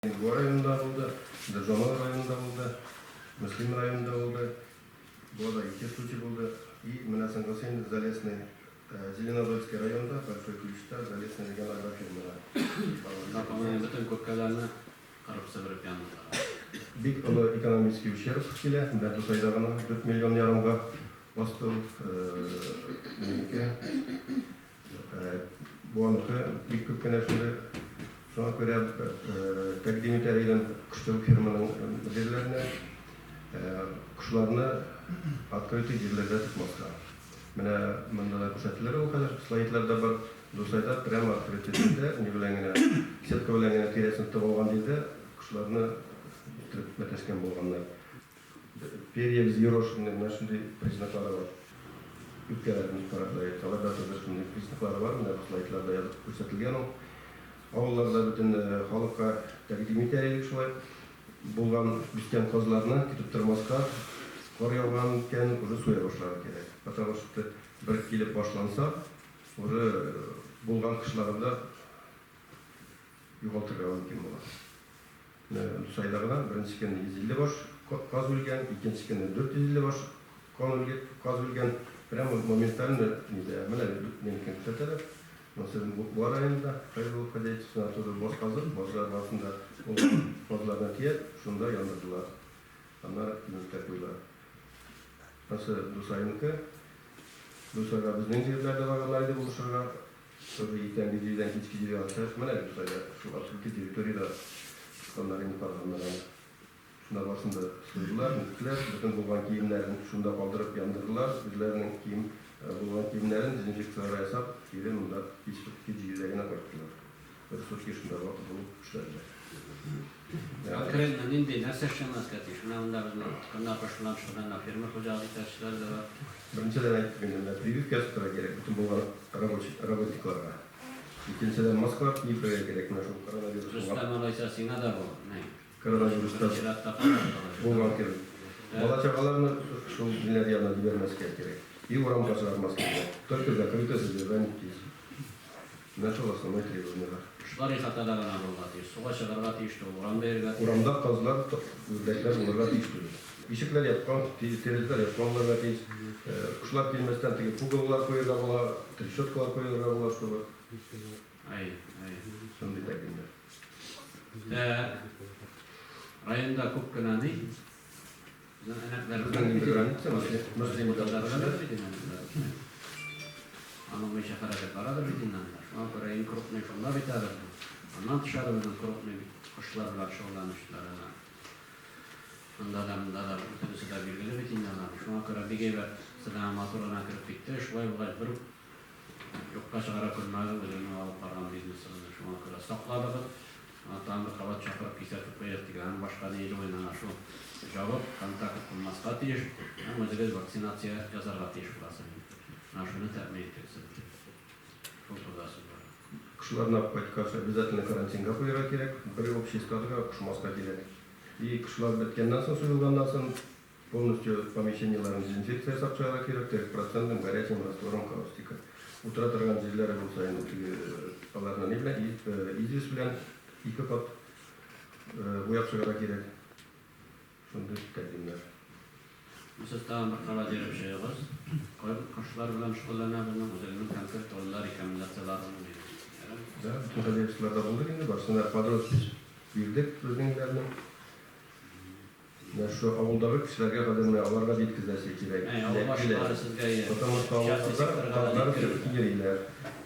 Буа районында булды, Доржамал районында булды, Мөслим районында булды. Буада ике случай булды. И менә соңгысы инде Залесный, Зеленодольский районында, Большой Ключта Залесный дигән агрофирмада. Анда, по-моему, бөтен күркәләрне кырып-себереп яндырдылар. Бик олы экономический ущерб килә, менә Дусайда гына дүрт миллион ярымга басты ул, минеке. Буаныкы бик күп кенә шундый. Шуңа күрә тәкъдим итәр идем кошчылык фирманың мөдирләренә, кошларны открытый җирләрдә тотмаска. Менә монда да күрсәтелер ул хәзер, слайдларда бар. Дусайда прямо открытый җирдә, ни белән генә, сетка белән генә тирәсен тотып алган җирдә кошларны үтереп мәтәшкән булганнар. Перья взъерошенные, менә шундый признаклары бар. Үпкәләрен карап әйтсәләр дә, тоже шундый признаклары бар, менә бу слайдларда язып күрсәтелгән ул. Авылларда бөтен халыкка тәкъдим итәр идек шулай. Булган үскән казларны көтеп тормаска, кар яуган икән, уже суя башларга кирәк. Потому что бер килеп башланса, уже булган кышларын да югалтырга мөмкин була. Менә Дусайда гына беренче көнне 150 баш каз үлгән, икенче көнне 450 баш каз үлгән. Прямо моментально нидә, менә минекен күрсәтәләр. Монысы Буа районында, Хәйруллов хозяйствосына тоже баз казып, базлар барысында булган казларны төяп, шунда яндырдылар. Аннары киңлеккә куйдылар. Монысы Дусайныкы. Дусайга безнең җегетләр дә барганнар иде булышырга. Тоже иртәнге җидедән кичке җидегә кадәр менә Дусайда шул открытый территориядә тотканнар инде, караганнар аны. Шунда барысын да суйдылар, ниттеләр, бөтен булган киемнәрен шунда калдырып яндырдылар, үзләренең кием булган киемнәрен дезинфекцияләр ясап, кире монда кич кич җидедә генә кайттылар. Бер сутки шунда булып эшләделәр. Конкретно нинди, нәрсә эшләнмәскә тиеш? Менә монда безнең көннәр-кыш белән шөгыльләнә фермер хуҗалыгы җитәкчеләре дә бар. Беренчедән әйттек инде, менә прививка ясатырга кирәк бөтен булган рабочий, работникларга. Икенчедән, маскалар киеп йөрергә кирәк, менә шул коронавирус булган. Рөстәм, алайса сиңа да бу, ни? Коронавируста Чиратта калыр, алайса. булган кебек. Бала-чагаларны шул ниләр янына җибәрмәскә кирәк. И урамга чыгармаска кирәк. Только закрытое содержание птиц. Менә шул основной требованиеләр. Кошлар ихатада гына булырга тиеш. Суга чыгарга тиеш түгел, урамда йөрергә тиеш. Урамда казлар, үрдәкләр булырга тиеш түгел. Ишекләр япкан, тәрәзәләр япкан булырга тиеш. Кошлар килмәстән теге пугалалар куерга була, трещоткалар куерга була, чтобы. Әйе, әйе. Шундый тәкъдимнәр. Тә, районда күп кенә ни, безнең әнәкләр Безнең инде граница, Мөслим, Аның буенча хәрәкәт барадыр бит инде анда. Шуңа күрә иң крупный шунда бит әле безнең. Аннан тыш әле безнең крупный кошлар белән шөгыльләнүчеләр әнә. Анда да, монда да бөтенесе дә билгеле бит инде алар. Шуңа күрә бик әйбәт, сезгә матур гына кереп китте. Шулай булгач, бер үк юкка чыгара күрмәгез үзеңнең алып барган бизнесыгызны. Шуңа күрә сакладыгыз. Аңа тагын бер кабат чакырып кисәтеп куегыз, тик аның башка ни юк инде, ана шул җавап, контакт булмаска тиеш һәм үзегез вакцинация ясарга тиеш буласыз инде. Менә шуны тәэмин итегез сез үзегез. Шул турыда сүз бара. Кошларны алып кайткач, обязательно карантинга куярга кирәк, бер общий стадога кушмаска кирәк. И кошлар беткәннән соң, суелганнан соң, Полностью помещениеләрен дезинфекция ясап чыгарга кирәк, трехпроцентным горячим раствором каустика. Утыра торган җирләре булса инде теге аларны ни белән, известь белән ике кат буяп чыгарга кирәк. Шундый тәкъдимнәр. Сез тагын бер кабат йөреп чыгыгыз. Кайбер кошлар белән шөгыльләнә безнең үзегезнең конкрет урында рекомендацияләрне бирегез. Ярыймы? Да, бөтен хозяйстволарда булдык инде, барысына под роспись бирдек безнеңнәрне. Менә шушы авылдагы кешеләргә хәзер менә аларга җиткезәсе кирәк. Әй, авыл башлыклары сезгә әйе. Потому что Частный авылларда секторга да казлар җиткерергә. йөриләр.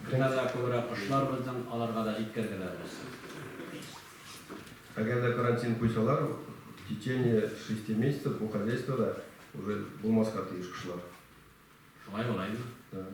Кемнәр дә күбрәк кошлар безнең, аларга да җиткергеләрбез. Әгәр дә карантин куйсалар, в течение шести месяцев бу хозяйствода уже булмаска тиеш кошлар. Шулай була инде. Да.